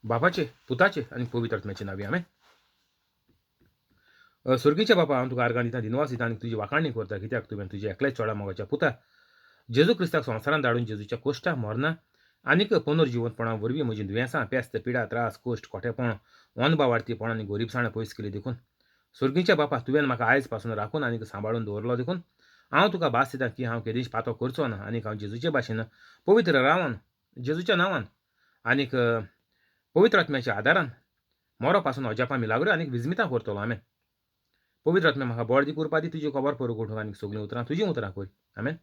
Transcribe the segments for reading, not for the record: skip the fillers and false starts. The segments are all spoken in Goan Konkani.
बापाचे, पुताचे आनी पवित्र आत्म्याचे नांवी, आमेन. स्वर्गीच्या बापा, हांव तुका आर्गां दिता, दिनवास दिता आनी तुजी वाखाणणी करता, कित्याक तुवें तुज्या एकल्याच चोडा मोगाच्या पुता जेजू क्रिस्ताक संवसारांत धाडून जेजूच्या कोश्टा, मरणां आनीक पुनर्जिवंतपणा वरवीं म्हजीं दुयेंसां, पेस्त, पिडा, त्रास, कोश्ट, खोटेपण, अनभावार्थीपण आनी गोरीबसाण पयस केली. देखून स्वर्गीच्या बापा, तुवें म्हाका आयज पासून राखून आनीक सांबाळून दवरलो, देखून हांव तुका भास दिता की हांव केदींच पातो करचो ना आनीक हांव जेजूचे भाशेन पवित्र रावन जेजूच्या नांवान आनीक पवित्र आत्म्याच्या आदारान मरो पासून अजापां, मिलाग्रो आनीक विजमितां करतलो. आमेन. पवित्र आत्म्या, म्हाका बळ दी, कुरपा दी, तुजी खबर परगटूंक आनीक सगळीं उतरां तुजीं उतरां कर. आमेन.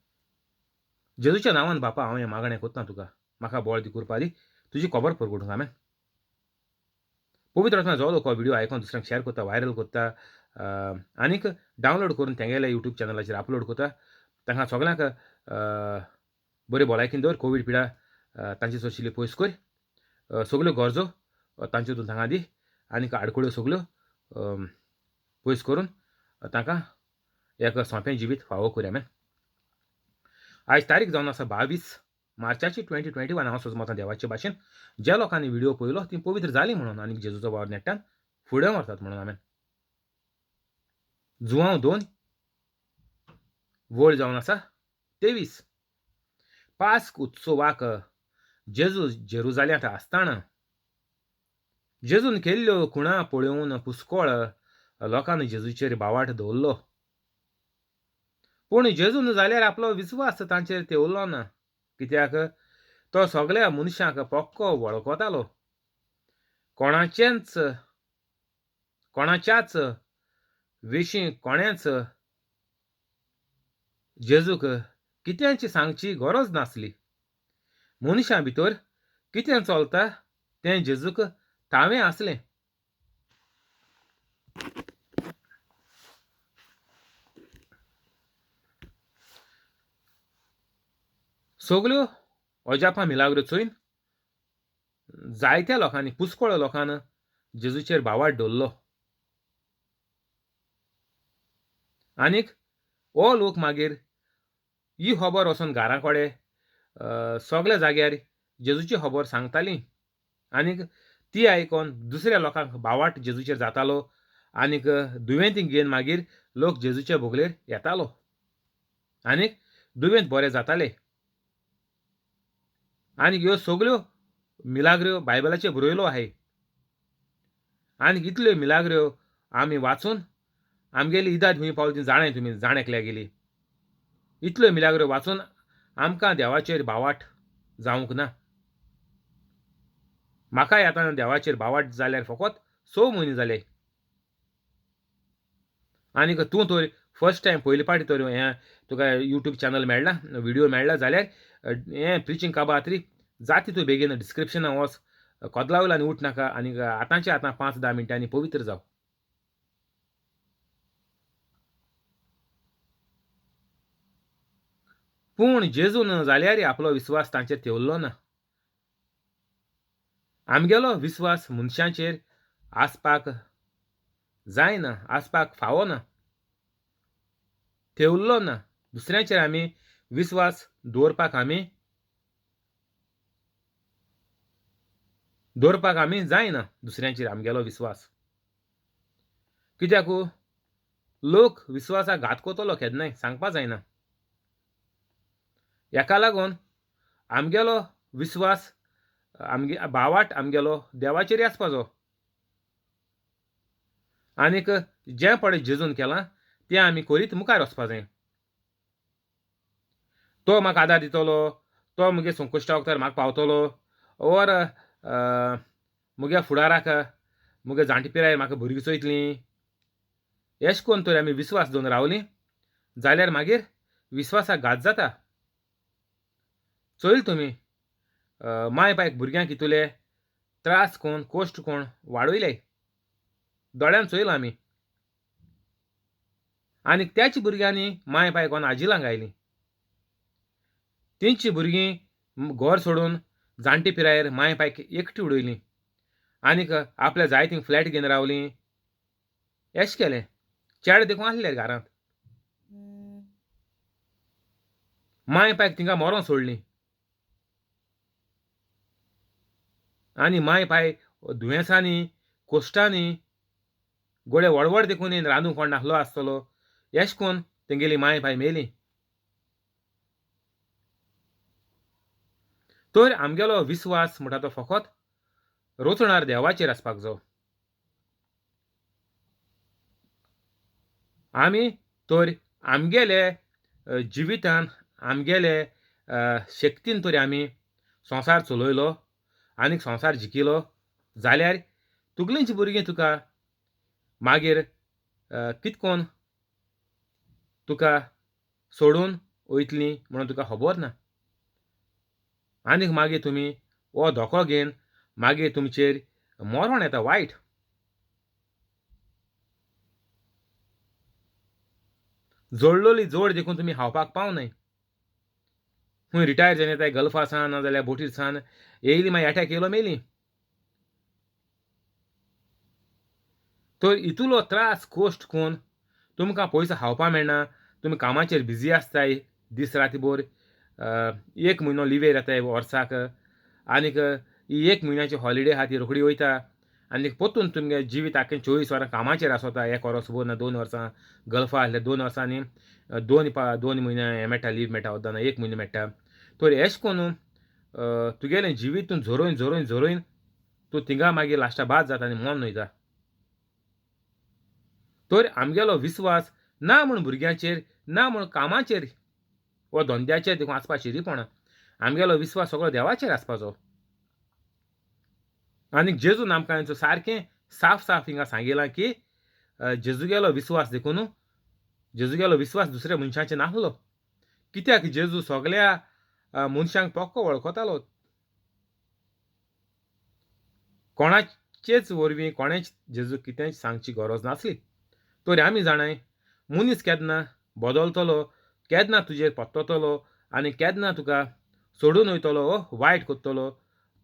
जेजूच्या नांवान बापा, हांव हें मागणें करता तुका, म्हाका बळ दी, कुरपा दी, तुजी खबर परगटूंक. आमेन. पवित्र आत्मा, जो लोक व्हिडिओ आयकोन दुसऱ्यांक शेअर करता, व्हायरल करता आनीक डावनलोड करून तेंगेल्या युट्यूब चॅनलाचेर अपलोड करता, तांकां सगळ्यांक बरी भलायकीन दवर. कोवीड पिडा तांचे सोशिल्ली पयस कर. सगल्यो गरजो तांच्यो तूं तांकां दी आनीक आडखळ्यो सगल्यो पयस करून तांकां एक सोंपें जिवीत फावो कर. आमेन. आयज तारीख जावन आसा 22 मार्चाची 2021. हांव सजमतां देवाचे भाशेन ज्या लोकांनी व्हिडिओ पळयलो ती पवित्र जाली म्हणून आनी जेजूचो वावर नेट्टान फुडें व्हरतात म्हणून. आमेन. जुवांव 2 वळ जावन आसा 23. पास्क उत्सवाक जेजू जेरुजाल्यांत आसतना जेजून केल्ल्यो खुणा पळोवन पुस्कोळ लोकांनी जेजूचेर बावाट दवरलो. पूण जेजून जाल्यार आपलो विस्वास तांचेर तेवलो ना, कित्याक तो सगळ्या मनशांक पक्को वळखतालो. कोणाच्याच विशीं कोणेंच जेजूक कित्याची सांगची गरज नासली. मनशां भितर कितें चलता तें जेजूक तावें आसलें. सगल्यो अजापां मिलाग्रो चोयन जायत्या लोकांनी, पुस्कळ लोकांनी जेजूचेर भावार्थ दवरलो आनीक हो लोक मागीर ही खबर वचून घरा कडेन सगल्या जाग्यार जेजूची खबर सांगताली आनीक ती आयकोन दुसऱ्या लोकांक भावार्थ जेजूचेर जातालो आनीक दुयेंतींक घेवन मागीर लोक जेजूच्या बोगलेर येतालो आनीक दुयेंत बरे जाताले. आनीक ह्यो सगल्यो मिलाग्र्यो बायबलाचेर बरयलो आहाय आनीक इतल्यो मिलाग्र्यो आमी वाचून आमगेली इदाद खंय पावली ती जाणाय तुमी, जाण एकल्या गेली. इतल्यो मिलाग्र्यो वाचून आमकां देवाचेर भावार्थ जावंक ना. म्हाकाय आतां देवाचेर भावार्थ जाल्यार फकत 6 म्हयने जाले. आनीक तूं तर फर्स्ट टायम पयले पाटी तर हें तुका युट्यूब चॅनल मेळ्ळा, व्हिडिओ मेळ्ळा जाल्यार हें प्रिचींग काबात्री जाती तूं बेगीन डिस्क्रिप्शनाक वच, कदला वयल्यान उठ नाका आनीक आतांचे आतां 5-10 मिनटांनी पवित्र जाव. पूण जेजून जाल्यार आपलो विस्वास तांचेर तेवल्लो ना. आमगेलो विस्वास मनशांचेर आसपाक जायना, आसपाक फावो ना, तेवल्लो ना. दुसऱ्यांचेर आमी विस्वास दवरपाक आमी जायना दुसऱ्यांचेर आमगेलो विस्वास. कित्याक लोक विस्वासाक घात करतलो केन्नाय सांगपा जायना. हेका लागून आमगेलो विस्वास आमगे भावार्थ आमगेलो देवाचेर आसपाचो आनीक जें पळय जेजून केलां तें आमी करीत मुखार वचपा जाय. तो म्हाका आदार दितलो, तो म्हगे संकश्टा वखदार म्हाका पावतलो, ओर म्हगे फुडाराक म्हगे जाणटे पिरायेर म्हाका भुरगीं चोयतलीं, एश कोन्न तर आमी विस्वास दवरून रावलीं जाल्यार मागीर विस्वासाक घात जाता. चोयल तुमी माय बायक भुरग्यांक कितले त्रास कोण कोश्ट कोण वाडयले दोळ्यान चोयलां आमी. आनी त्याच भुरग्यांनी माय बाय कोण आजिलांक आयलीं, तेंची भुरगीं घर सोडून जाणटे पिरायेर माय बायक एकटी उडयलीं आनीक आपल्या जाय थंय फ्लॅट घेवन रावलीं. एश केलें चेडे देखून आसले घरांत, माय पायक थिंगा मरोन सोडली आनी माय पाय दुयेंसांनी, कोश्टांनी, गोडे व्हडव्हड देखून रांदूंक कोण नासलो आसतलो, एश कोन तेंगेली माय पाय मेली. तर आमगेलो विस्वास म्हणटा तो फकत रोचणार देवाचेर आसपाक जाय. आमी तर आमगेले जिवितान आमगेले शक्तीन तर आमी संवसार चलयलो आनी संवसार जिखलो जाल्यार तुगलींच भुरगीं तुका मागीर कितकोन तुका सोडून वयतलीं म्हणून तुका खबर ना. आनीक मागीर तुमी हो धोको घेवन मागीर तुमचेर मरण येता वायट. जोडलोली जोड देखून तुमी खावपाक पावनाय. खूंय रिटायर जावन येताय गल्फा सान ना जाल्यार बोटीर सान येयली मागीर एटॅक येयलो मेली. तर इतलो त्रास कोश्ट कोन तुमकां पयसो खावपा मेळना, तुमी कामाचेर बिजी आसताय दीस रातीभर, एक म्हयनो लिवेर येताय वर्साक, आनीक एक म्हयन्याची हॉलिडे आहा ती रोखडी वयता, आनी परतून तुमगे जिवीत आख्खें 24 वरां कामाचेर आसता. एक वर्स भर ना 2 वर्सां गल्फा आसल्यार 2 वर्सांनी 2 म्हयने हें मेळटा, लीव मेळटा, वद्दां 1 म्हयनो मेळटा. तर एश कोन तुगेलें जिवीत तूं झरोवन झरोवन झरोवन तूं थिंगा मागीर लास्टा बाद जाता आनी मन वयता. तर आमगेलो विस्वास ना म्हूण भुरग्यांचेर, ना म्हूण कामाचेर वा धंद्याचेर देखून आसपा शिरीपणां. आमगेलो विस्वास सगळो देवाचेर आसपाचो. आनी जेजून आमकां सारकें साफ साफ हिंगा सांगिलां की जेजूगेलो विस्वास देखून जेजूगेलो विस्वास दुसऱ्या मनशाचेर नासलो. कित्याक जेजू सगळ्या मनशांक पक्को वळखतालो. कोणाचेच वरवीं कोणेच जेजू कितेंच सांगची गरज नासली. तर आमी जाणाय मनीस केन्ना बदलतलो, केन्ना तुजेर पत्ततलो आनी केन्ना तुका सोडून वयतलो वो वायट करतलो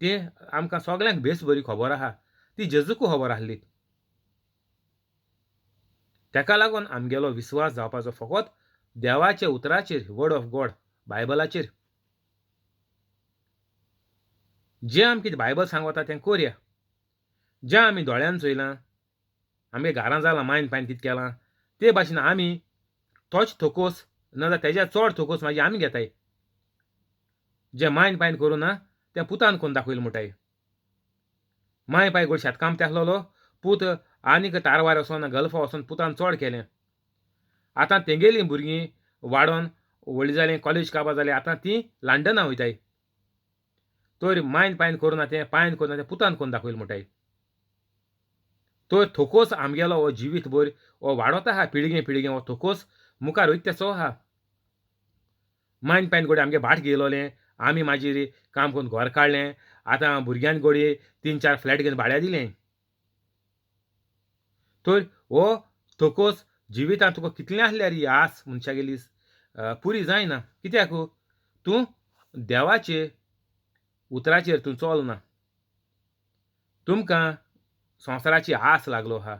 तें आमकां सगल्यांक बेस बरी खबर आहा. ती जेजूकूय खबर आसली. तेका लागून आमगेलो विस्वास जावपाचो फकत देवाच्या उतराचेर, वर्ड ऑफ गॉड, बायबलाचेर. जें आमकां कितें बायबल सांगता तें करया. जें आमी दोळ्यान चोयलां, आमगे घरां जालां, मायन पायन कितें केलां ते भाशेन आमी तोच थोकोस ना जाल्यार तेज्या चड थोकोस मागीर आमी घेताय. जें मायन पायन करूं ना तें पुतान कोन्न दाखयलें म्हणटाय. माय पाय गोड शेतकामते आसलेलो पूत आनीक तारवार वचोन गल्फा वचोन पुतान चड केलें. आतां तेंगेलीं भुरगीं वाडोन व्हडलीं जालीं, कॉलेज काबार जालीं, आतां तीं लंडना वयताय. तर मायन पायन करूं ना तें पायन करूं ना तें पुतान कोन्न दाखयलें म्हणटाय. तर थोकोस आमगेलो हो जिवीत भर हो वाडत आहा, पिळगे पिळगे हो थोकोस मुखार वयता तेचो आहा. मायन पायन गोडे आमगे भाट घेयलोलें, आमी मागीर काम करून घर काडलें, आतां भुरग्यांक गोडये 3-4 फ्लॅट घेवन भाड्या दिलें. तर हो थोकोस जिवितांत तुका कितलें आसल्यार ही आस मनशागेली पुरी जायना. कित्याक तूं देवाचे उतराचेर तूं चलना. तुमकां संवसाराची आस लागलो आहा.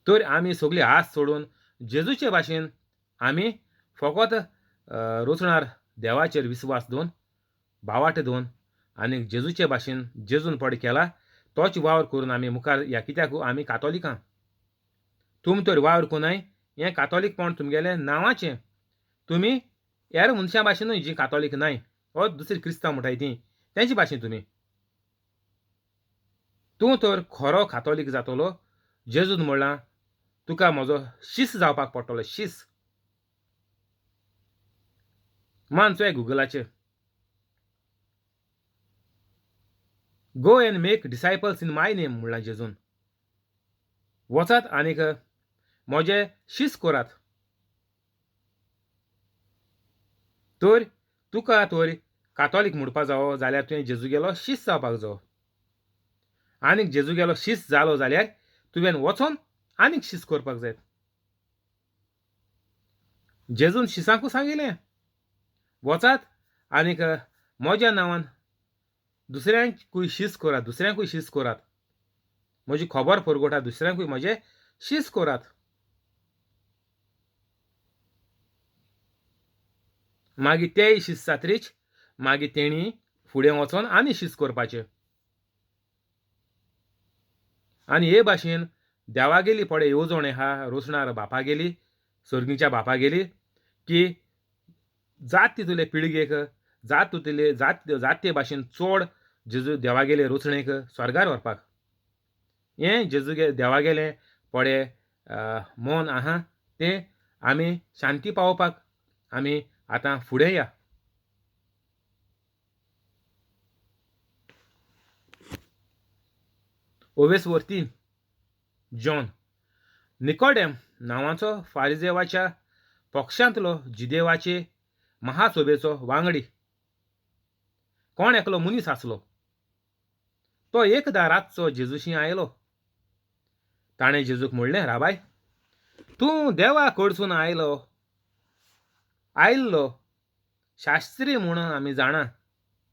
तर आमी सगळी आस सोडून जेजूचे भाशेन आमी फकत रोचणार देवाचेर विस्वास दवरून, भावाट दवरून आनी जेजूचे भाशेन जेजून पड केला तोच वावर करून आमी मुखार या. कित्याक आमी कातोलिकां. तुमी तर वावर कोनाय, हें कातोलीकपण तुमगेलें नांवाचें. तुमी हेर मनशां भाशेन न्हय जीं कातोलीक नाय वो दुसरी क्रिस्तांव म्हणटाय तीं तेंचे भाशेन तुमी. तूं तर खरो कातोलीक जातलो. जेजून म्हणलां तुका म्हजो शीस जावपाक पडटलो, शीस. मान चोय गुगलाचेर, go and make disciples in my name म्हणलां जेजून. वचात आनीक म्हजे शीस करात. तर तुका तर कातोलीक म्हणपा जावो जाल्यार तुवें जेजूगेलो शीस जावपाक जावो. आनीक जेजूगेलो शीस जालो जाल्यार तुवें वचोन आनीक शीस करपाक जाय. जेजून शिसांकूय सांगिल्लें, वचात आनीक म्हज्या नांवान दुसऱ्यांकूय शीस करात, दुसऱ्यांकूय शीस करात, म्हजी खबर परगटा, दुसऱ्यांकूय म्हजें शीस करात. मागीर तेय शीस जातरीच मागीर तेणी फुडें वचोन आनी शीस करपाचें. आनी हे भाशेन देवागेली पळय येवजण आहा रोसणार बापागेली, सर्गीच्या बापागेली, की जात तितुले पिळगेक, जात तुतले जात जात ते भाशेन चड जेजू देवागेले रोसणेक स्वर्गार व्हरपाक. हें जेजूगे देवागेलें पळय मन आहा तें आमी शांती पावोवपाक आमी आतां फुडें या. ओवेस वरतीन जॉन निकोडेम नांवाचो फारिजेवाच्या पक्षांतलो जिदेवाचे महासभेचो वांगडी कोण एकलो मनीस आसलो. तो एकदां रातचो जेजूशी आयलो. ताणें जेजूक म्हणलें, राबाय, तूं देवा कडसून आयलो आयिल्लो शास्त्री म्हूण आमी जाणा,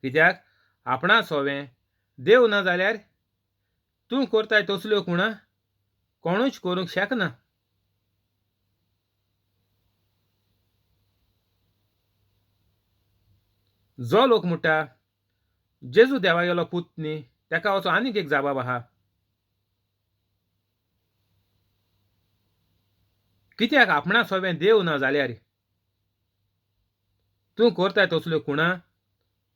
कित्याक आपणा सोवें देव ना जाल्यार तूं करताय तसल्यो खुणा कोणूच करूंक शकना. जो लोक म्हणटा जेजू देवागेलो पूत न्ही, ताका असो आनीक एक जाबाब आहा. कित्याक आपणा सोवें देव ना जाल्यार तूं करताय तसल्यो खुणा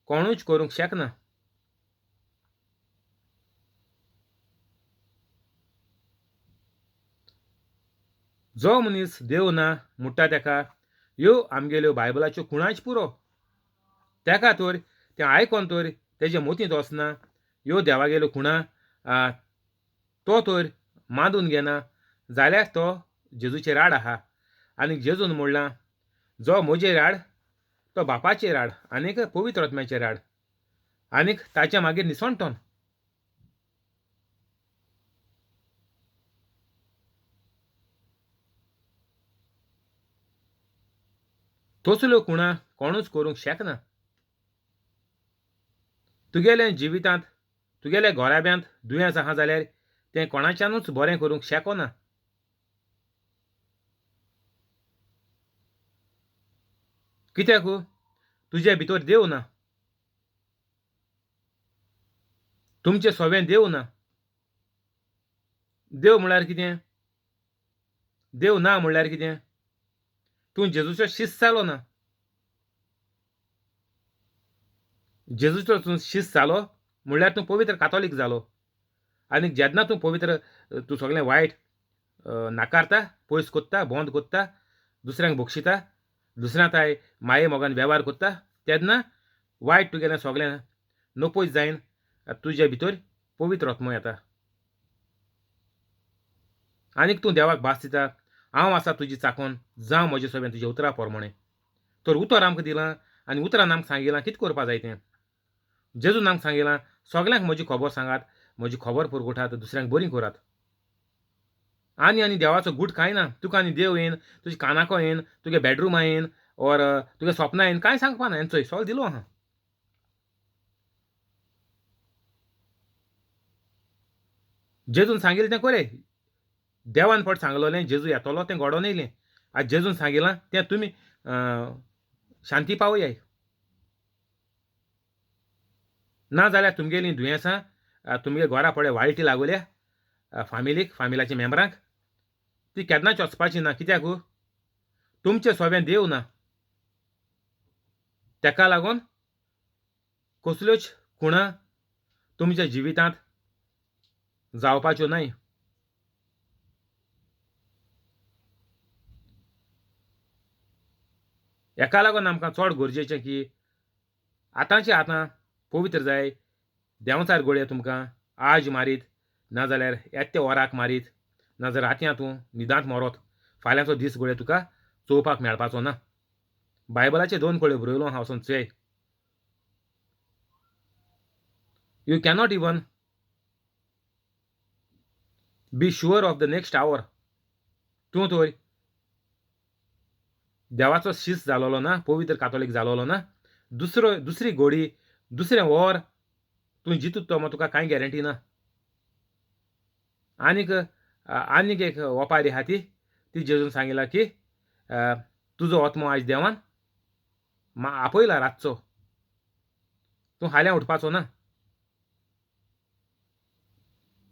कोणूच करूंक शकना. जो मनीस देव ना म्हणटा ताका ह्यो आमगेल्यो बायबलाच्यो खुणांच पुरो. ताका तर तें आयकोन तर तेजे मोतींत वचना, ह्यो देवागेल्यो खुणा तो तर मानून घेना जाल्यार तो जेजूचेर आड आहा. आनी जेजून म्हणलां, जो म्हजेर आड तो बापाचेर आड आनीक पवित्र आत्म्याचेर आड, आनीक ताच्या मागीर निसणटोन. तसल्यो खुणा कोणूच करूंक शकना. तुगेले जिवितांत तुगेल्या घराब्यांत दुयेंस आहा जाल्यार तें कोणाच्यानूच बरें करूंक शकना. कित्याक तुजे भितर देव ना, तुमचें सोवें देव ना. देव म्हणल्यार कितें? देव ना म्हणल्यार कितें? तूं जेजूचो शीस जालो ना. जेजूचो तूं शीस जालो म्हणल्यार तूं पवित्र कातोलीक जालो. आनी जेन्ना तूं पवित्र तूं सगळें वायट नाकारता, पयस कोत्ता, बंद कोत्ता, दुसऱ्यांक बक्षिता, दुसऱ्यां ताय माये मोगान वेव्हार कोत्ता, तेन्ना वायट तुगेलें सगळें नपयत जायन तुजे भितर पवित्र आत्मो येता. आनीक तूं देवाक भास दिता, हांव आसा तुजी चाकोन, जावं म्हजे सोबेन तुज्या उतरा प्रमाणें. तर उतर आमकां दिलां आनी उतरान आमकां सांगिलां कितें करपा जाय तें. जेजून आमकां सांगिलां सगल्यांक म्हजी खबर सांगात, म्हजी खबर पुरगुठात, दुसऱ्यांक बरी करात. आनी आनी देवाचो गूट कांय ना. तुका आनी देव येन, तुज्या कानाको येन, तुगे बेडरुमा येन ओर तुगे सपनां येन, कांय सांगपा ना. चोय सगळें दिलो आहा. जेजून सांगिल्लें तें कोरे. देवान फट सांगलोलें जेजू येतलो तें घडोवन येयलें. आयज जेजून सांगिलां तें तुमी शांती पावयाय. ना जाल्यार तुमगेलीं दुयेंसां तुमगे घरा पळय वाळटी लागोल्या फामिलीक, फामिलाच्या मेंबरांक, ती केन्नाच वचपाची ना. कित्याक तुमचें सोबें देव ना. ताका लागून कसल्योच खुणा तुमच्या जिवितांत जावपाच्यो न्हय. हेका लागून आमकां चड गरजेचें की आतांचे आतां पवित्र जाय. देंवचार गोळये तुमकां आज मारीत, नाजाल्यार येत ते वराक मारीत, नाजाल्यार रातयां तूं न्हिदांत मरोत, फाल्यांचो दीस गोळये तुका चोवपाक मेळपाचो ना. बायबलाचे दोन कळ्यो बरयलो हांव वचोन चोय. You cannot even be sure of the next hour. तूं तर देवाचो शीस जालोलो ना, पवित्र कातोलीक जालोलो ना. दुसरो दुसरी घोडी, दुसरें वर तूं जितूत तो तुका कांय गॅरंटी ना. आनीक आनीक एक ओपारी आहा ती, ती जेजून सांगिला की तुजो आत्मो आयज देवान आपयला रातचो, तूं हाल्यां उठपाचो ना.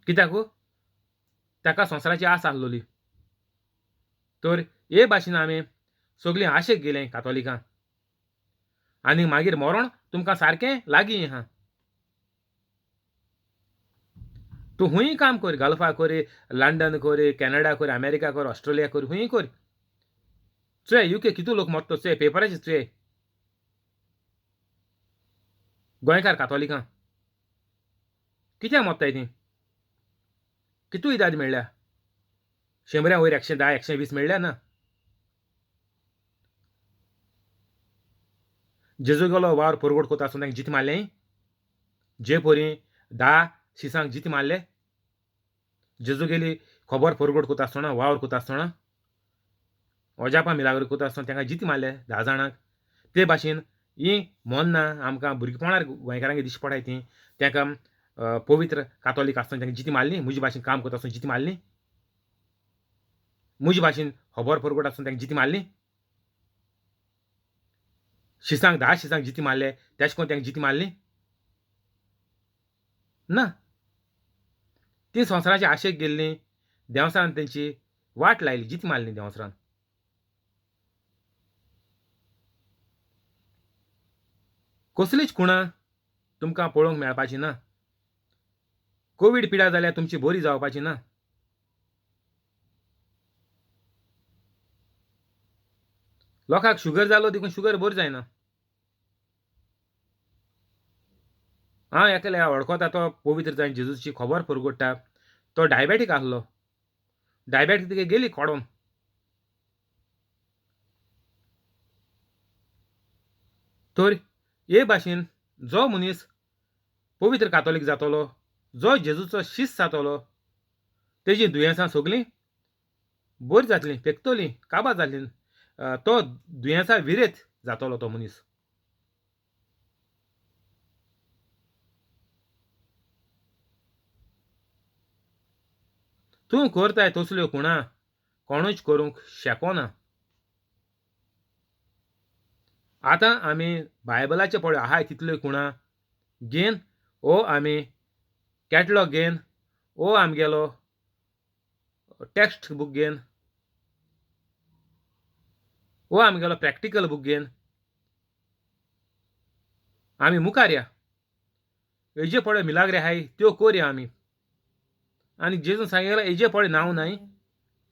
कित्याक? ताका संवसाराची आस आसलोली. तर हे भाशेन आमी सगळीं आशेक गेलीं कातोलिकां आनी मागीर मरण तुमकां सारकें लागीं आहा. तूं हुंय काम कर, गल्फा कर, लंडन कर, कॅनडा कर, अमेरिका कर, ऑस्ट्रेलिया कर, हुंय कर. चोय युके कितू लोक मरतो, चोय पेपराचेर चोय गोंयकार कातोलिकां कित्याक मरताय तीं? कितू इदाद मेळ्ळ्या? 100 वयर 110 120 मेळ्ळ्या ना? जेजू गेलो वावर परगोड कोता आसून तांकां जीत मारलें, जे परी 10 शिसांक जीत मारले. जेजू गेली खबर परगोड कोता आसतना, वावर कोता आसतना, अजापां मिलाग्र कोता आसतना तांकां जीत मारले 10 जाणांक. ते भाशेन ही मोन्ना आमकां भुरगेपणार गोंयकारांक दिश्टी पडाय ती तांकां पवित्र कातोलीक आसतना तांकां जिती मारली, म्हजे भाशेन काम करता आसतना जिती मारली, म्हजे भाशेन खबर परगोड आसतना तांकां जिती मारली, शिसांक 10 शिसांक जिती मारले तेश कोन तांकां जिती मारली ना. ती संवसाराचे आशेक गेल्ली, देंवसारान तेंची वाट लायली, जिती मारली देंवसरान. कसलीच खुणां तुमकां पळोवंक मेळपाची ना. कोवीड पिडा जाल्यार तुमची बरी जावपाची ना. लोकांक शुगर जालो देखून शुगर बरी जायना. हांव एकल्या वळखता, तो पवित्र जावन जेजूची खबर परगोडटा, तो डायबेटीक आसलो, डायबेटीक तिका गेली कोडोन. तर हे भाशेन जो मनीस पवित्र कातोलीक जातलो, जो जेजूचो शिस्त जातलो, तेजी दुयेंसां सगळीं बरी जातलीं, पेकतलीं, काबार जातलीं, तो दुयेंसां विरेत जातलो तो मनीस. तूं करताय तसल्यो खुणां कोणूच करूंक शकना. आतां आमी बायबलाचे पळय आहाय तितल्यो खुणां घेन ओ आमी कॅटलॉग घेन ओ आमगेलो टॅक्स्ट बूक घेन ओ आमगेलो प्रॅक्टिकल बूक घेन आमी मुखार या. हेजे पळय मिलाग्रे आहाय त्यो करया आमी. आनी जेजून सांगिल्लें हेजे पळय नांव न्हय,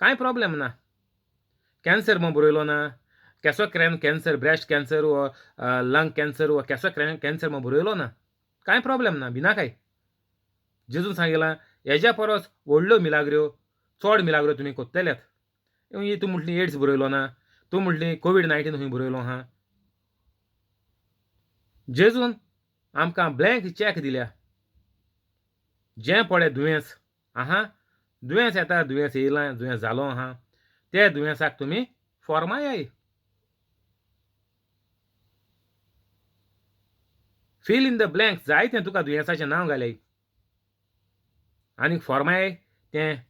कांय प्रोब्लेम ना. कॅन्सर म्हण बरयलो ना, केसो कॅन्सर, ब्रेस्ट कॅन्सर वा लंग कॅन्सर वा केसो कॅन्सर म्हण बरयलो ना, कांय प्रोब्लेम ना, भिनाकाय. जेजून सांगिलां हेज्या परस व्हडल्यो मिलाग्र्यो, चड मिलाग्र्यो तुमी कोत्तल्यात. तूं म्हटली एड्स बरयलो ना, तूं म्हटली कोवीड 19 खंय बरयलो आहा. जेजून आमकां ब्लँक चॅक दिल्या. जें पळय दुयेंस आहा, दुयेंस येता, दुयेंस येयलां, दुयेंस जालो आहा, ते दुयेंसाक तुमी फॉर्मायाय. फील इन the blank, जाय तें तुका दुयेंसाचें नांव घालय आनी फॉर्माय तें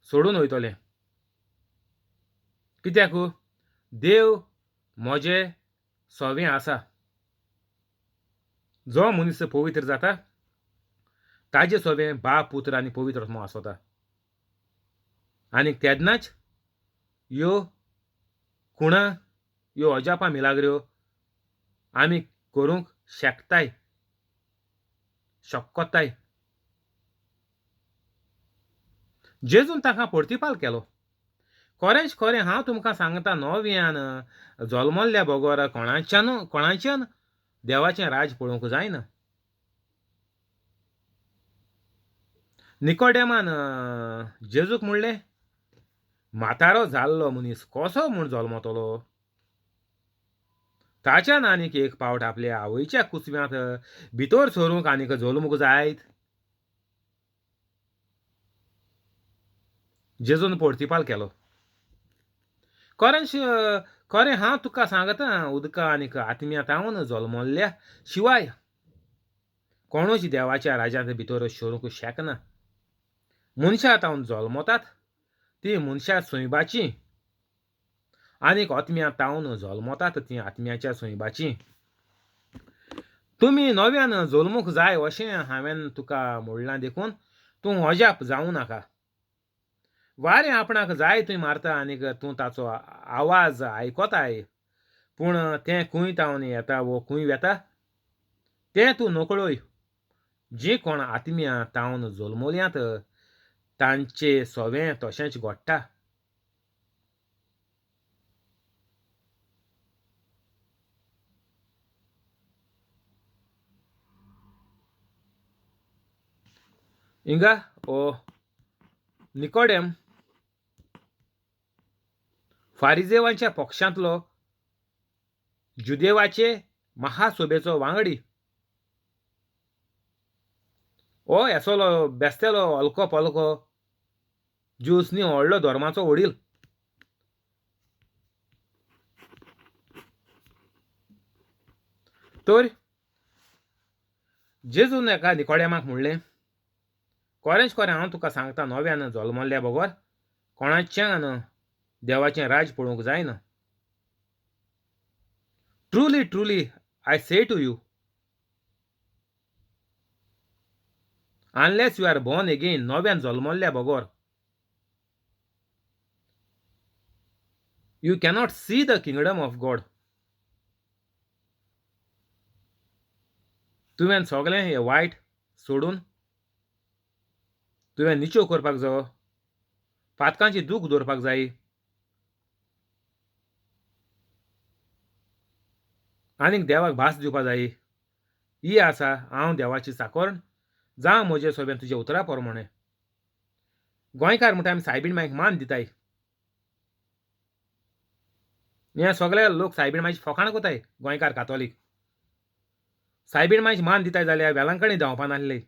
सोडून वयतलें. कित्याक? देव म्हजे सवें आसा. जो मनीस पवित्र जाता ताजे सवें बाप, पुत्र आनी पवित्र आत्मो आसता. आनी तेन्नाच ह्यो खुणां, ह्यो अजापां मिलाग्र्यो आमी करूंक शकताय, शकताय. जेजून ताका प्रतिपाल केलो, खरेंच खरें हांव तुमकां सांगता, नव्यान जल्मल्ल्या बगर कोणाच्यान देवाचें राज पळोवंक जायना. निकोडेमान जेजूक म्हणलें, म्हातारो जाल्लो मनीस कसो म्हूण जल्मतलो? ताच्यान आनीक एक पावट आपल्या आवयच्या कुसव्यांत भितर सरूंक आनीक जल्मूंक जायत? जेजून प्रतिपाल केलो, खरेंच खरें हांव तुका सांगता, उदका आनीक आत्म्या तावन जल्मल्ल्या शिवाय कोणूच देवाच्या राज्यांत भितर सरूंक शकना. मनशां तावन जल्मतात ती मनशां सैबाची, आनीक आत्म्या तावन जल्मतात ती आत्म्याच्या सैबाची. तुमी नव्यान जल्मूंक जाय अशें हांवें तुका म्हणलां देखून तूं अजाप जावं नाका. वारें आपणाक जाय थंय मारता आनीक तूं ताचो आवाज आयकताय, पूण तें खंय तावन येता वो खंय वेता तें तूं नकळय. जीं कोण आत्म्या तावन जल्मल्यांत तांचे सवें तशेंच घडटा. हिंगा हो निकोडेम फारिजेवांच्या पक्षांतलो जुदेवाचे महासभेचो वांगडी. हो एसोलो बेसतेलो हलको पलको ज्यूस न्ही, व्हडलो धर्माचो वडील. तर जेजून एका निकोडेमाक म्हणलें, खरेंच खरें हांव तुका सांगता, नव्यान जल्मल्ल्या बगर कोणाच्यान देवाचें राज पळोवंक जायना. Truly truly I say to you, unless you are born again, नव्यान जल्मल्ल्या बगर you cannot see the kingdom of God. तुवें सगळें हें वायट सोडून तुवें निचो करपाक जावो, पातकांची दूख दवरपाक जाय आनीक देवाक भास दिवपा जाय. ही आसा हांव देवाची चाकरण, जावं म्हजे सोबेन तुज्या उतरा प्रमाणे. गोंयकार म्हणटा आमी सायबीण मायक मान दिताय. हे सगळे लोक सायबीण मायची फकाणां कोताय. गोंयकार कातोलीक सायबीण मायची मान दिताय जाल्यार वेलांकणी धांवपा नासले.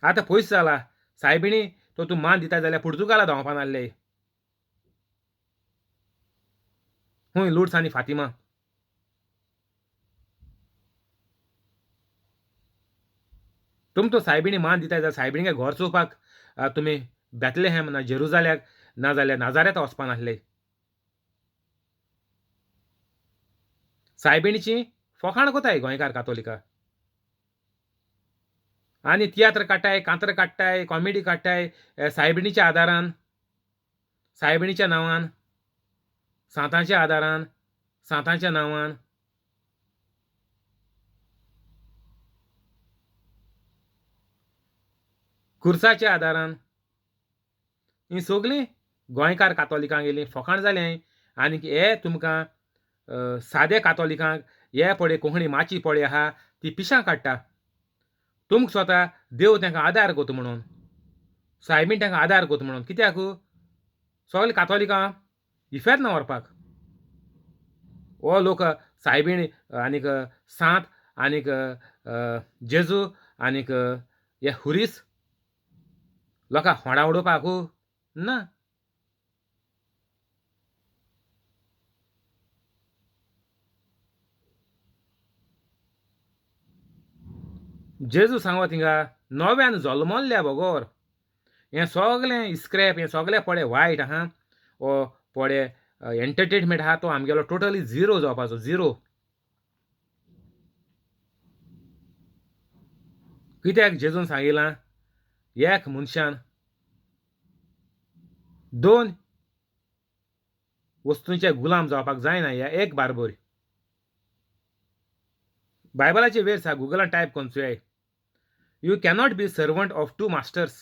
आतां पयस जाला सायबिणी तो तूं मान दिताय जाल्यार पुर्तुगाला धांवपा नासले. हूंय लुड्स आनी फातिमा. तुम तो सायबिणी मान दिताय जाल्यार सायबिणीगे घर चोवपाक तुमी बेतलेहॅम ना जेरुजाल्याक ना जाल्यार नाजाऱ्यात वचपा नासले. सायबिणीची फकाणां कोताय गोंयकार कातोलिका. आनी तियात्र काडटाय, कांतर काडटाय, कॉमेडी काडटाय सायबिणीच्या आदारान, सायबिणीच्या नांवान, सांतांच्या आदारान, सांतांच्या नांवान. खुर्साच्या आदारान. हीं सगळीं गोंयकार कातोलिकांक गेलीं फकाण जालें. आनीक हे तुमकां सादे कातोलिकांक हे पळय कोंकणी माची पळय आहा ती पिशां काडटा. तुमकां स्वता देव तांकां आदार करता म्हणून, सायबीण तांकां आदार करता म्हणून. कित्याक सगळे कातोलिकां इफेर्न व्हरपाक हो लोक सायबीण आनीक सांत आनीक जेजू आनीक हे हुरीस लोकांक होंडा उडोवपाक ना. जेजू सांगो थिंगा नव्यान जल्मल्ल्या बगर हें सगळें इस्क्रॅप, हें सगळें पळय वायट आहा, हो पळय एंटरटेनमेंट आहा तो आमगेलो टोटली झिरो जावपाचो, झिरो. कित्याक जेजून सांगिलां एक मनशान दोन वस्तूंचे गुलाम जावपाक जायना ह्या एक बारबर. बायबलाचे वेर सा गुगलान टायप करून चोयाय. You cannot be servant of two masters,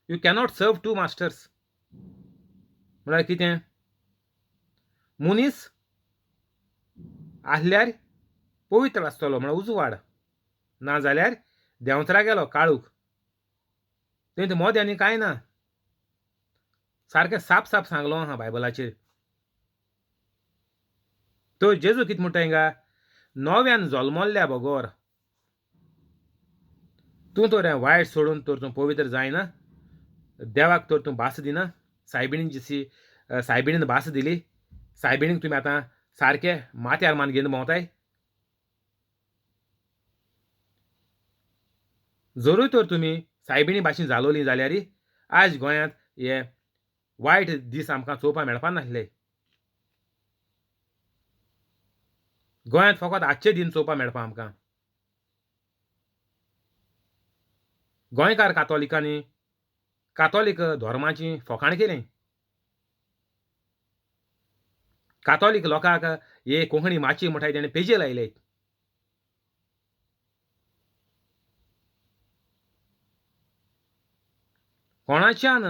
you cannot serve two masters. म्हळ्यार कितें, मनीस आसल्यार पवित्र आसतलो म्हळ्यार उजवाड, ना जाल्यार देंवचारा गेलो काळूक, थंय मोदें आनी कांय ना. सारकें साप साप सांगलो आहा बायबलाचेर. तो जेजू कितें म्हणटा हिंगा, नव्यान जल्मल्ल्या बगर तूं तर वायट सोडून तर तूं पवित्र जायना, देवाक तर तूं भास दिना. सायबिणीन जशी सायबिणीन भास दिली, सायबिणीक तुमी आतां सारके माथ्यार मान घेवन भोंवताय. जरूय तर तुमी सायबिणी भाशेन जालोली जाल्यार आज गोंयांत हे वायट दीस आमकां चोवपाक मेळपा नासले. गोंयांत फकत आजचे दिन चोवपाक मेळपा आमकां. गोंयकार कातोलिकांनी कातोलीक धर्माची फोकाण केली. कातोलीक लोकांक हे कोंकणी माची म्हणटाय तेणें पेजे लायले. कोणाच्यान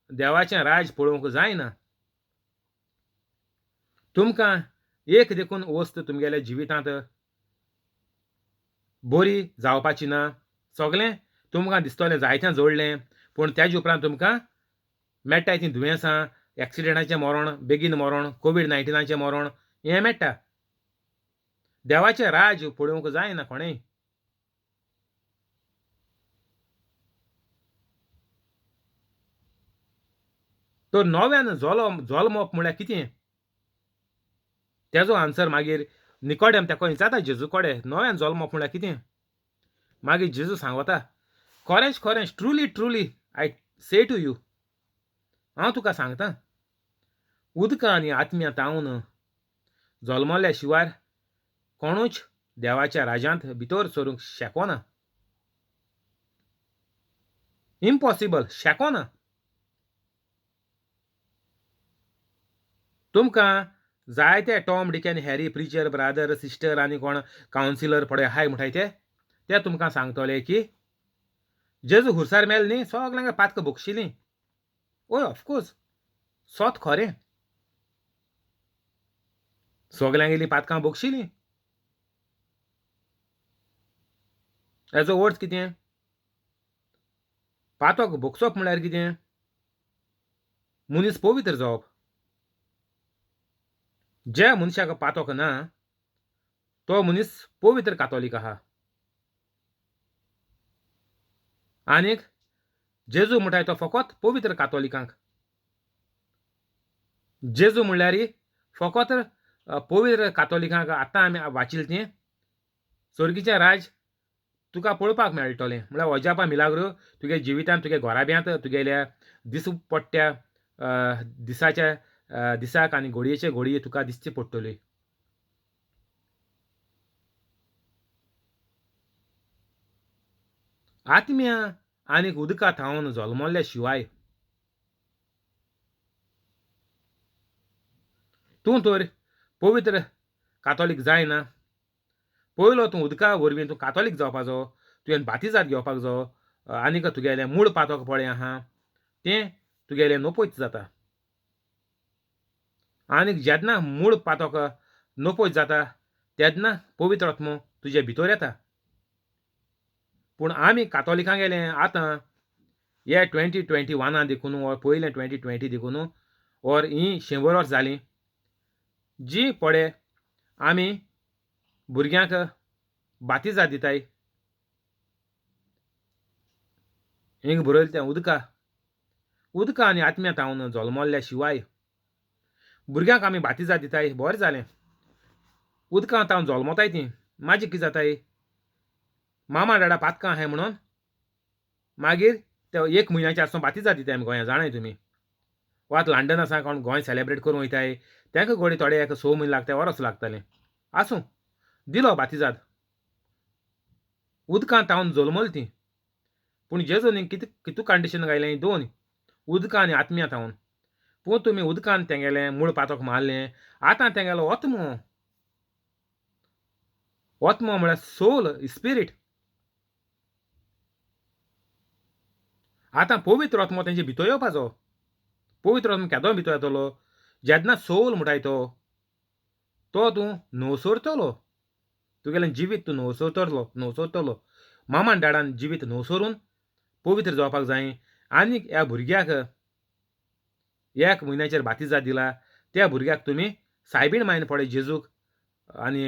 देवाचें राज पळोवंक जायना. तुमकां एक देखून वस्त तुमगेल्या जिवितांत बरी जावपाची ना. सगळें तुमकां दिसतलें जायतें जोडलें, पूण तेजे उपरांत तुमकां मेळटाय तीं दुयेंसां, एक्सिडेंटाचें मरण, बेगीन मरण, कोवीड 19चें मरण हें मेळटा. देवाचें राज पळोवंक जायना कोणेंय. तर नव्यान जल्मप म्हळ्यार कितें तेजो आन्सर मागीर निकोडेम तेका विचारता जेजू कडेन, नव्यान जल्मप म्हळ्यार कितें? मागीर जेजू सांगता, खरेंच खरेंच, truly truly I say to you, हांव तुका सांगता, उदकां आनी आत्म्या तावन जल्मल्या शिवाय कोणूच देवाच्या राजांत भितर सरूंक शकना. इम्पॉसिबल, शकना. तुमकां जायते Tom Dick and Harry preacher brother sister आनी कोण कावन्सिलर पळय आहाय म्हणटाय ते तुमकां सांगतले की जेजू खुर्सार मेल न्ही, सगल्यांक पातकां भोगशिलीं. ओय, ऑफकोर्स सोत खरें, सगल्यांगेलीं पातकां भोगशिलीं. हेजो अर्थ कितें? पातक भोगसप म्हळ्यार कितें? मनीस पवित्र जावप. ज्या मनशाक पातक ना तो मनीस पवित्र कातोलीक आहा. आनीक जेजू म्हणटाय तो फकत पवित्र कातोलिकांक. जेजू म्हणल्यार फकत पवित्र कातोलिकांक. आतां आमी वाचिल्लें तें स्वर्गीचें राज तुका पळोवपाक मेळटलें. म्हळ्यार अजापा मिलाग्रो तुगे जिवितांत, तुगे घराब्यांत, तुगेल्या दिसपट्ट्या दिसाच्या दिसाक आनी घडयेचे घडये तुका दिसची पडटली. आत्म्या आनी उदका थावन जल्मल्ल्या शिवाय तूं तर पवित्र कातोलीक जायना. पयलो तूं उदका वरवीं तूं कातोलीक जावपाचो, तुवें बातिजाद घेवपाक जावो आनीक तुगेलें मूळ पातक पळय आहा तें तुगेलें नपयत जाता. आनीक जेन्ना मूळ पातक नपयत जाता तेन्ना पवित्र आत्मो तुजे भितर येता. पूण आमी कातोलिकां गेले आतां हे 2021 देखून or पयलें 2020 देखून or ही 100 वर्स जालीं जी पळय आमी भुरग्यांक बातिजाद दिताय. हिंग बरयलें तें उदका उदका आनी आत्म्या तावन जल्मल्ल्या शिवाय भुरग्यांक आमी बातिजाद दिताय. बरें जालें, उदकां तावन जल्मताय तीं. मागीर कितें जाताय, मामा डाडा पातकां आहाय म्हणून मागीर ते 1 म्हयन्याचे आसतना बातिजाद दिताय आमी गोंया. जाणाय तुमी, वा आतां लंडन आसा कोण गोंय सेलेब्रेट करूंक वयताय तांकां घोडये थोडे एक 6 म्हयने लागताय, वरस लागतालें. आसूं, दिलो बातिजाद, उदकां तावन जल्मली ती. पूण जेजून कितें कितू कंडिशन घायलें, दोन उदकां आनी आत्म्या तावन. पूण तुमी उदकान तेंगेलें मूळ पातक मारलें, आतां तेंगेलो आत्मो, आत्मो म्हळ्यार सोल, स्पिरीट. आतां पवित्र आत्मो तेंचे भितर येवपाचो. पवित्र आत्मो केदो भितर येतलो, जेन्ना सोल म्हणटाय तो तो तूं नवसरतलो, तुगेलें जिवीत तूं नवसरतलो नवसरतलो. मामान डाडान जिवीत नवसरून पवित्र जावपाक जाय. आनीक ह्या भुरग्याक 1 म्हयन्याचेर बातिजाद दिला त्या भुरग्याक तुमी सायबीण मायन पळय जेजूक आनी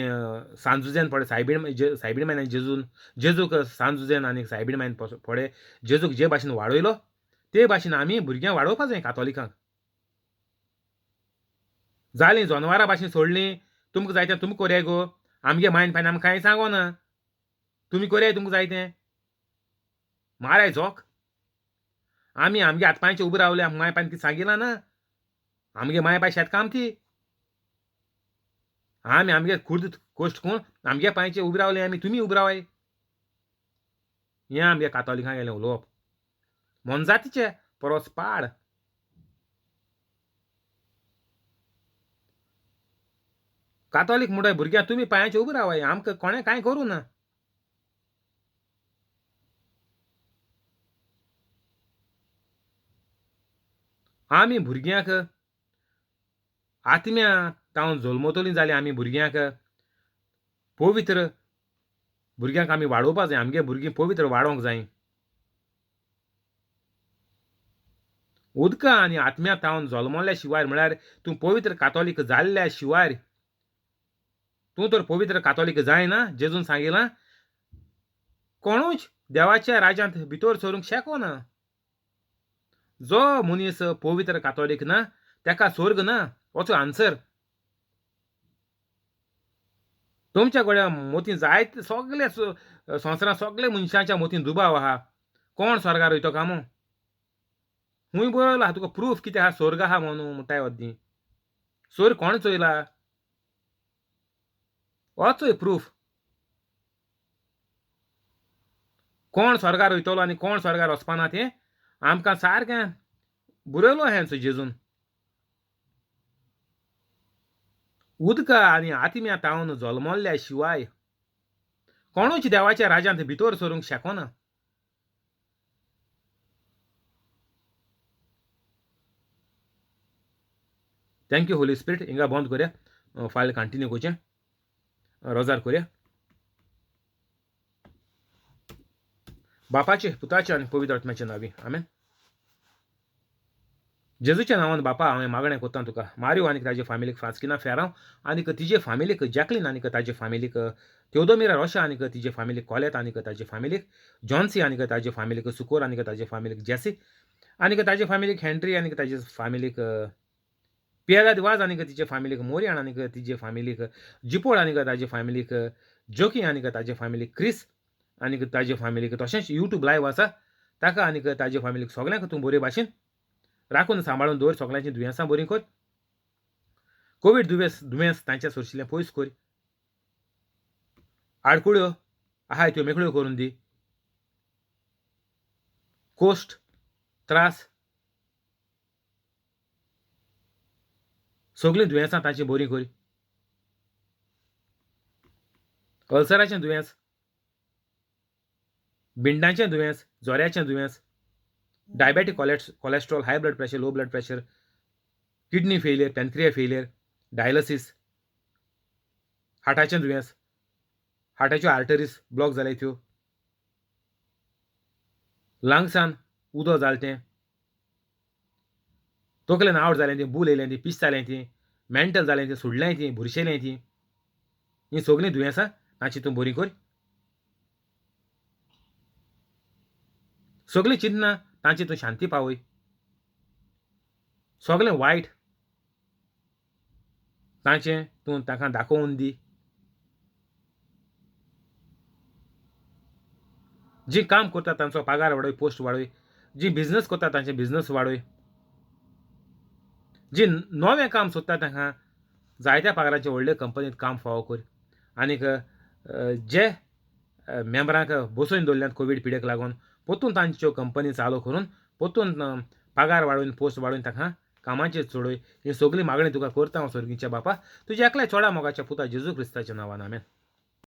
सांजुजेन पळय सायबीण मायन जेजून जेजूक सांजुजेन आनी सायबीण मायन पळय जेजूक जे भाशेन वाडयलो ते भाशेन आमी भुरग्यांक वाडोवपा जाय कातोलिकांक. जालीं जनवरां भाशेन सोडलीं, तुमकां जाय तें तुमी कोरया गो, आमगे मायन पायन आमकां कांय सांगोना, तुमी कोरया तुमकां जाय तें. माराय जोक, आमी आमगे हात पांयचे उबे रावले, आमकां माय पायन कितें सांगिलां ना, आमगे माय पाय शेतकामती. आमी आमगे खुर्द कोश्ट कोण आमगे पांयचे उबे रावले आमी, तुमी उबे रावाय. हें आमगे कातोलिकां गेलें उलोवप मोनजातीचे परस पाड. कातोलीक म्हणटाय भुरग्यां तुमी पांयाचे उबे रावाय, आमकां कोणें कांय करूं ना. आमी भुरग्यांक आत्म्या तावन जल्मतलीं जाल्यार आमी भुरग्यांक पवित्र भुरग्यांक आमी वाडोवपा जाय, आमगे भुरगीं पवित्र वाडोवंक जाय. उदका आनी आत्म्या तावन जल्मल्या शिवाय म्हळ्यार तूं पवित्र कातोलीक जाल्ल्या शिवाय तूं तर पवित्र कातोलीक जायना. जेजून सांगिलां कोणूच देवाच्या राज्यांत भितर सरूंक शकना. जो मनीस पवित्र कातोलीक ना ताका स्वर्ग ना, वचो आन्सर. तुमच्या कडेन मोती जायते सगळे संवसारांत सगळे मनशांच्या मोतीन दुबाव आहा, कोण स्वर्गार वयतो कामो खूंय बरयलो आहा तुका प्रूफ कितें आहा स्वर्ग आहा म्हणून म्हणटाय अद्दी. स्वर्ग कोण चोयला वचोय प्रूफ. कोण स्वर्गार वयतलो आनी कोण स्वर्गार वचपाना तें आमकां सारकें बरयलो हें जेजून. उदका आनी आत्म्या तावन जल्मल्ल्या शिवाय कोणूच देवाच्या राज्यांत भितर सरूंक शकना. Thank you Holi spirit. हिंगा बंद करया, फाल्यां कंटिन्यू करचें, रोजार करया. बापाचे पुताचे आनी पवित्र आत्म्याचे नांवी आमेन. जेजूच्या नांवान बापा हांवें मागणें करता तुका, मारियो आनी ताजे फामिलीक फ्रांस्किना फेरांव आनी तिजे फामिलीक जॅकलीन आनी ताजे फामिलीक तेवदोमिरा रोशा आनी तिजे फामिलीक कॉलेत आनी ताजे फामिलीक जॉन्सी आनी ताजे फामिलीक सुकोर आनी ताजे फामिलीक जेसी आनी ताजे फामिलीक हेनरी आनी ताजे फामिलीक पियेदाद वाज आनी तिजे फामिलीक मोरियान आनी तिजे फामिलीक जिपोळ आनी ताजे फामिलीक जोकी आनी ताजे फामिलीक क्रिस आनी ताजे फामिलीक तशेंच यूट्यूब लायव आसा ताका आनी ताजे फामिलीक सगल्यांक तूं बरे भाशेन राखून सांबाळून दवर, सगल्यांची दुयेंसां बरीं कर, कोवीड दुयेंस तांच्या सोरशिल्लें पयस कर, आडकुळ्यो आहाय त्यो मेकळ्यो करून दी, कोश्ट त्रास सगळीं दुयेंसां तांची बरीं कर, अल्सराचें दुयेंस, बिंडांचें दुयेंस, जोऱ्याचें दुयेंस, diabetic cholesterol, high blood pressure, low blood pressure, kidney failure, pancreas failure, dialysis, हार्टाचें दुयेंस, हार्टाच्यो आर्टरीज ब्लॉक जाले त्यो, लंग्सान उदक जालें तें, तकलेन आवट जालें ती, बूल येयलें ती, पीस जालें ती, मेंटल जालें तें, सुडलें ती, बुरशेलें ती, हीं सगळीं दुयेंसां तांची तूं बरी कर. सगळीं चिंतना तांची तूं शांती पावय. सगळें वायट तांचें तूं तांकां दाखोवन दी. जी काम करता तांचो पगार वाडय, पोस्ट वाडय, जी बिजनस करता तांचे बिजनस वाडय, जी नवें काम सोदता तांकां जायत्या पगाराचे व्हडले कंपनीत काम फावो कर. आनीक जे मेंबरांक बसोवन दवरल्यात कोवीड पिडेक लागून परतून तांच्यो कंपनी चालू करून परतून पगार वाडोवन पोस्ट वाडोवन तांकां कामाचेर चडय. ही सगळी मागणी तुका करता हांव सर्गीच्या बापा, तुज्या एकल्या चोडा मोगाच्या पुता जेजू क्रिस्ताच्या नांवान, आमेन.